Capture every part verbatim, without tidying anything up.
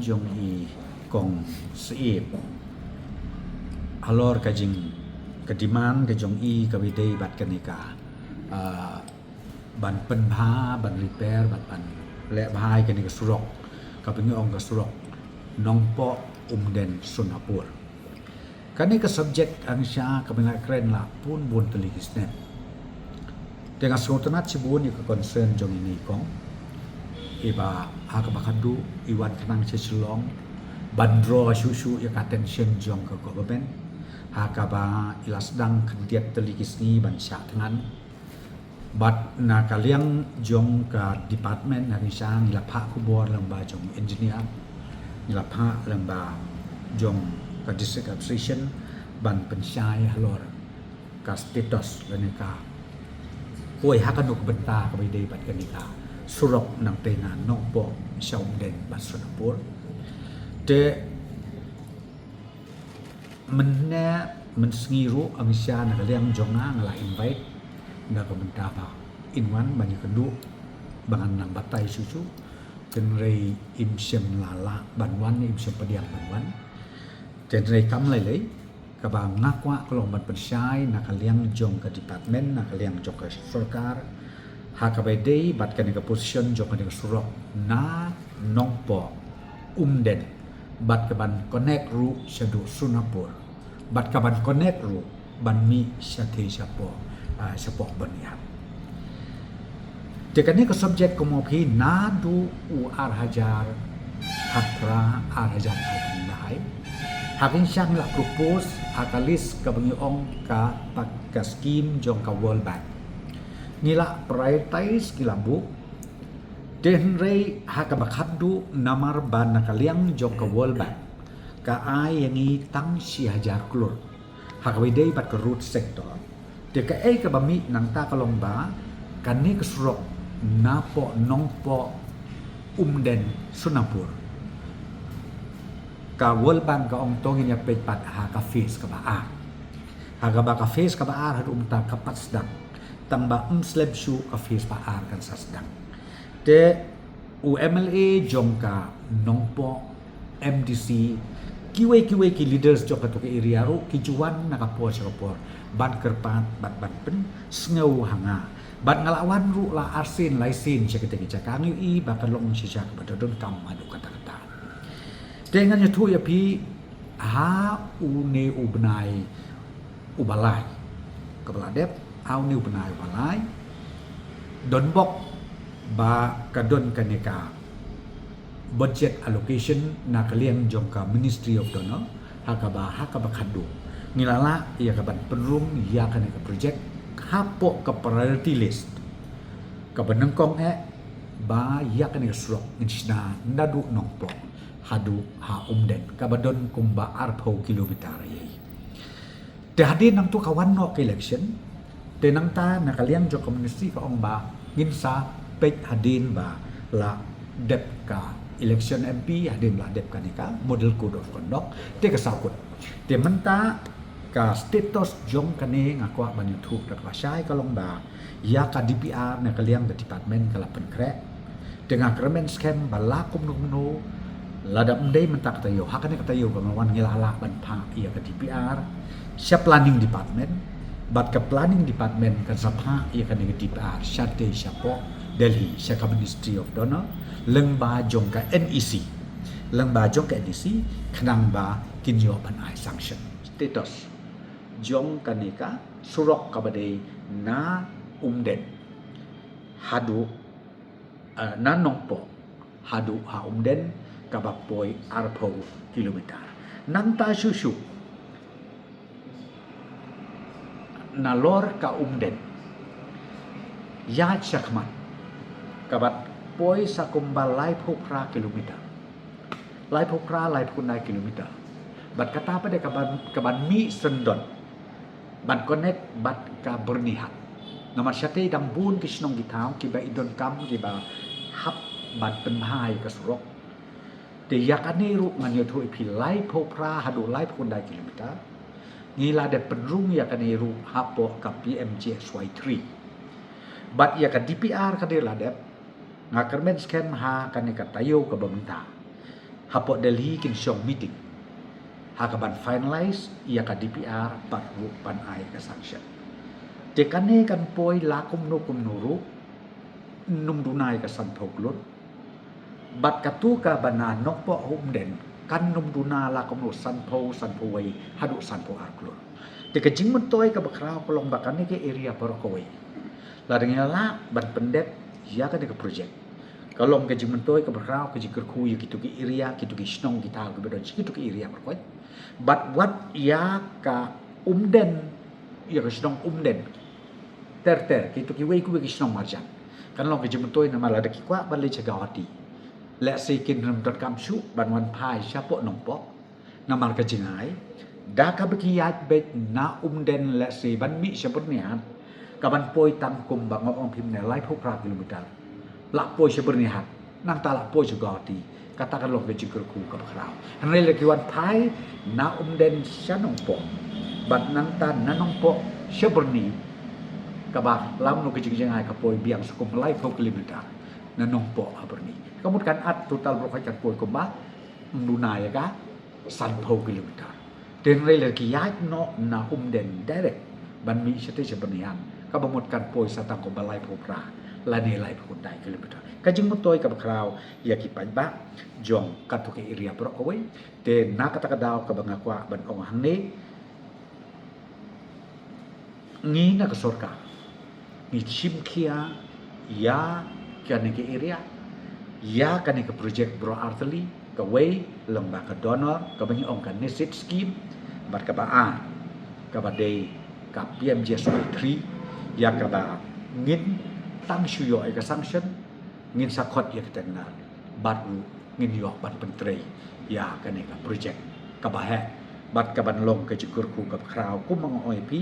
jong i Kong Syiem. Halor ka jing ka demand ka jong i kaba ïadei bad kane ka, ah, ban pynbha, ban repair, ban, ban leh bha ïa kane ka surok, kaba ngi ong ka surok Nongpoh Umden Sonapur. Kane ka subject hangta kaba nga kren la bun bun tylli ki snem. Te nga sngewtynnat shibun ïa ka concern jong ine i kong. Iba ha kaba khadduh i wan khnang sha Shillong ban draw shuh shuh ïa ka attention jong ka government. Ha kaba i la sdang khyndiat tylli ki sngi ban shah thngan. Bad na ka liang jong ka department hangta ngi la phah khubor lyngba jong engineer, ngi la phah lyngba jong ka district administration ban pynshai halor ka status lane ka kawei ha kano ka bynta kaba ïadei bad kane ka surok nangtei na Nongpoh sha Umden bad Sonapur. Te mynne mynsngi ruh hangta na ka liang jong nga nga la invite na ka bynta ba in wan ban ïakynduh ba ngan nang batai shuh shuh. Hynrei im shym la lah ban wan, im shym pdiang ban wan. Hynrei kam lei lei kaba nga kwah ka long ban pynshai na ka liang jong ka department, na ka liang jong ka sorkar, ha kaba ïadei bad kane ka position jong kane ka surok na Nongpoh Umden bad kaban connect ruh shaduh Sonapur bad kaban connect ruh ban mih shatei shapoh, ah, shapoh Byrnihat. Te kane ka subject kumno phi naduh u ar hajar khatphra, ar hajar khatkhyndai. Hangta ngi la propose ha ka list kaba ngi ong ka, ka scheme jong ka World Bank. Ngi la prioritize, ngi la buh. Te hynrei ha kaba khadduh namar ba na ka liang jong ka World Bank ka ai ïa ngi tang shi hajar klur ha kaba ïadei bad ka road sector. Te kaei kaba mih nangta ka long ba kane ka surok napoh Nongpoh Umden Sonapur, ka World Bank ka ong to ngin ïa peit pat ha ka phase kaba ar. Ha kaba ka phase kaba ar haduh mynta ka pat sdang, tang ba ym slem shuh ka phase ba ar kan sa sdang. Te u MLA jong ka Nongpoh, MDC, kiwei kiwei ki leaders jong katu ka area ruh ki ju wan na ka por sha ka por ban kyrpad bad ban pynsngew ha nga. Bad nga la wan ruh la arsien laisien sha kata ka jaka, nga ïohi ba ka long shisha kaba donkam haduh katta katta. Te ngan ïathuh ïa phi, ha une u bnai uba lai kaba la dep, ha une u bnai uba lai, don bok ba ka don kane ka budget allocation na ka liang jong ka Ministry of DoNER, ha kaba, ha kaba khadduh ngi la lah ïa kaban pynrung ïa kane ka project hapoh ka priority list. Kaba nyngkong eh ba ïa kane ka surok ngin shna naduh Nongpoh haduh ha Umden, kaba don kumba arphew kilometer ïa i. Te hadien nangta ka wan noh ka election. Te nangta na ka liang jong ka ministry ka ong ba ngin sa peit hadien ba la dep ka election MP, hadien ba la dep kane ka model code of conduct. Te ka sahkut. Te mynta ka status jong kane nga kwah ban ïathuh da kaba shai ka long ba ïa ka DPR na ka liang ka department ka la pynkhreh. Te nga kyrmen skhem ba la kumno kumno, lada ym dei mynta ka taïew, ha kane ka taïew kaba wan ngi la lah ban phah ïa ka DPR sha planning department, bad ka planning department kan sa phah ïa kane ka DPR shatei shapoh Delhi, sha ka Ministry of DoNER, lyngba jong ka NEC, lyngba jong ka NEC, khnang ba kin ïoh ban ai sanction. Status jong kane ka surok kaba dei na Umden haduh, eh, na Nongpoh haduh ha Umden, kaba poi arphew kilometer. Nangta shuh shuh, nalor ka Umden ïaid shakhmat, kaba poi sa kumba laiphew phra kilometer. Laiphew phra, laiphew khyndai kilometer. Bad kata pat de kaban, kaban mih syndon ban connect bad ka Byrnihat. Namar shatei dang bun ki shnong ki thaw kiba i donkam, kiba hap ban pynbha ïa ka surok. Te ïa kane ruh ngan ïathuh ïa phi, laiphew phra haduh laiphew khyndai kilometer ngi la dep pynrung ïa kane ruh hapoh ka PMGSY three. Bad ïa ka DPR ka dei la dep, nga kyrmen skhem ha kane ka taïew kaba mynta hapoh Delhi kin shong meeting ha kaban finalize ïa ka D P R bad ruh ban ai ka sanction. Te kane kan poi la kumno kumno ruh, ym duna ïa ka sanphew klur. Bad katu kaba na Nongpoh Umden kan ym duna la kumno sanphew, sanphew wei haduh sanphew ar klur. Te ka jingmyntoi kaba khraw ka long ba kane ka area baroh kawei, lada ngi lah ban pyndep ïa kane ka project, ka long ka jingmyntoi kaba khraw, ka jingkyrkhu ïa kito ki area, kito ki shnong ki thaw kiba don sha kito ki area baroh kawei. Bad wat ïa ka Umden, ïa ka shnong Umden ter ter, kito kiwei kiwei ki shnong marjan, kan long ka jingmyntoi namar lada ki kwah ban leit sha Guwahati, lehse kin ym donkam shuh ban wan phai shapoh Nongpoh. Namar ka jingai, da kaba ki ïaid beit na Umden lehse ban mih sha Byrnihat, kaban poi tang kumba nga ong ïa phi mynne laiphew phra kilometer, lah poi sha Byrnihat, nangta lah poi sha Guwahati. Kata kan long ka jingkyrkhu kaba khraw. Hynrei lada ki wan phai na Umden sha Nongpoh, bad nangta na Nongpoh sha Byrni, kaba lam noh ka jingjngai, ka poi biang sha kum laiphew kilometer na Nongpoh ha Byrni. Ka mut kan ap total baroh kawei kan poi kumba ym duna ïa ka sanphew kilometer. Te hynrei lada ki ïaid noh na Umden direct ban mih shatei sha Byrnihat, kaba mut kan poi sa tang kumba laiphew phra lane laiphew khyndai kilometer. Ka jingmyntoi kaba khraw ïa ki paidbah jong kato ka area baroh kawei. Te na kata ka daw kaba nga kwah ban ong hangne, ngi na ka sorkar ngi shim khia ïa kane ka area, ïa kane ka project baroh artylli. Kawei long ba ka DoNER, kaba ngi ong ka NESID scheme, bad kaba ar, kaba dei ka P M G S Y three, ïa kaba ngin tang shu ïoh ïa ka sanction, ngin sa khot ïa ka tender, bad ruh ngin ïoh ban pyntrei ïa kane ka project kaba heh. Bad kaban long ka jingkyrkhu kaba khraw kumba nga ong ïa phi,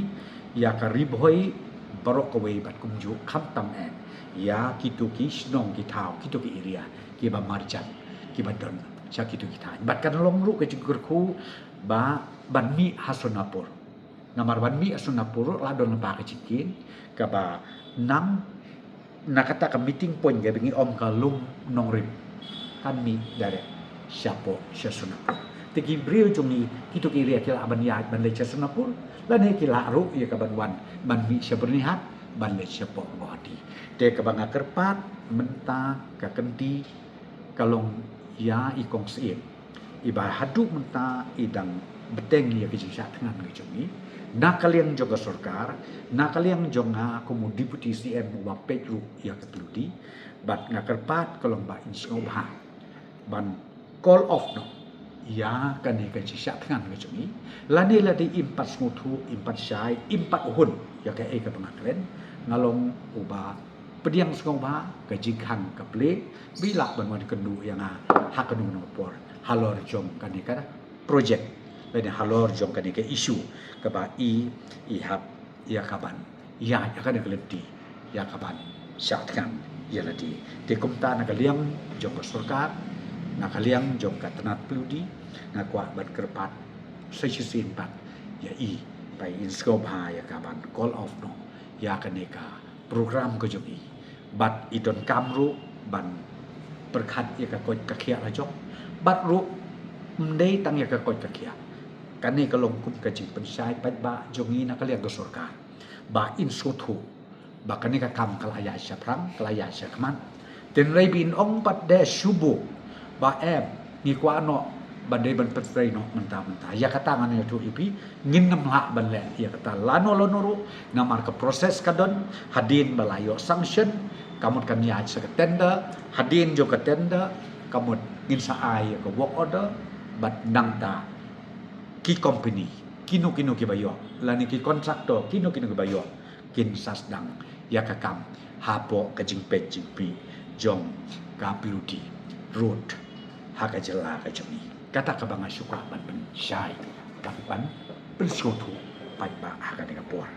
ïa ka Ri Bhoi baroh kawei bad kumjuh khamtam eh ïa kito ki shnong ki thaw, kito ki area kiba marjan, kiba don sha kito ki thaiñ. Bad kan long ruh ka jingkyrkhu ba ban mih ha Sonapur. Namar ban mih ha Sonapur ruh la don lypa ka jingkieng kaba nang na kata ka meeting point kaba ngi ong ka Lum Nongrim, kan mih direct shapoh sha Sonapur. Te ki briew jong ngi kito ki area ki lah ban ïaid ban leit sha Sonapur, lane ki lah ruh ïa kaban wan ban mih sha Byrnihat ban leit shapoh Guwahati. Te kaba nga kyrpad mynta ka kynti ka long ïa i Kong Syiem, iba haduh mynta i dang bteng ïa ka jingshah thngan ka jong i na ka liang jong ka sorkar, na ka liang jong nga kum u Deputy C M uba peit ruh ïa ka pylluti. Bad nga kyrpad ka long ba in sngewbha ban call off noh ïa kane ka jingshah thngan ka jong i. Lane lada im pat sngewthuh, im pat shai, im pat hun ïa kaei kaba nga kren, nga long uba pdiang sngewbha, ka jingkhang ka plie, ba i lah ban wan kynduh ïa nga ha kano kano ka por halor jong kane ka project, lane halor jong kane ka issue kaba i, i hap ïa kaban ïaid ïa kane ka lynti ïa kaban shah thngan ïa lade. Te kumta na ka liang jong ka sorkar, na ka liang jong ka tnat pylluti, nga kwah ban kyrpad sa shisien pat ïa i ba in sngewbha ïa kaban call off noh ïa kane ka program ka jong i. Bad i donkam ruh ban pyrkhat ïa ka koit ka khiah la jong. Bad ruh ym dei tang ïa ka koit ka khiah, kane ka long kum ka jingpynshai paidbah jong i na ka liang ka sorkar, ba in sngewthuh ba kane ka kam ka la ïaid shaphrang, ka la ïaid shakhmat. Te hynrei ba in ong pat de shu buh ba em, ngi kwah noh ban dei ban pyntrei noh mynta mynta. Ïa kata ngan ïathuh ïa phi, ngin ym lah ban leh ïa kata lano lano ruh, namar ka process ka don. Hadien ba la ïoh sanction, ka mut kan ïaid sha ka tender. Hadien jong ka tender, ka mut ngin sa ai ïa ka work order. Bad nangta ki company kino kino kiba ïoh, lane ki contractor kino kino kiba ïoh, kin sa sdang ïa ka kam hapoh ka jingpeit jingpih jong ka pylluti road ha ka jylla ka jong i. Kata kaba nga shu kwah ban pynshai bad ban pynsngewthuh paidbah ha kane ka por.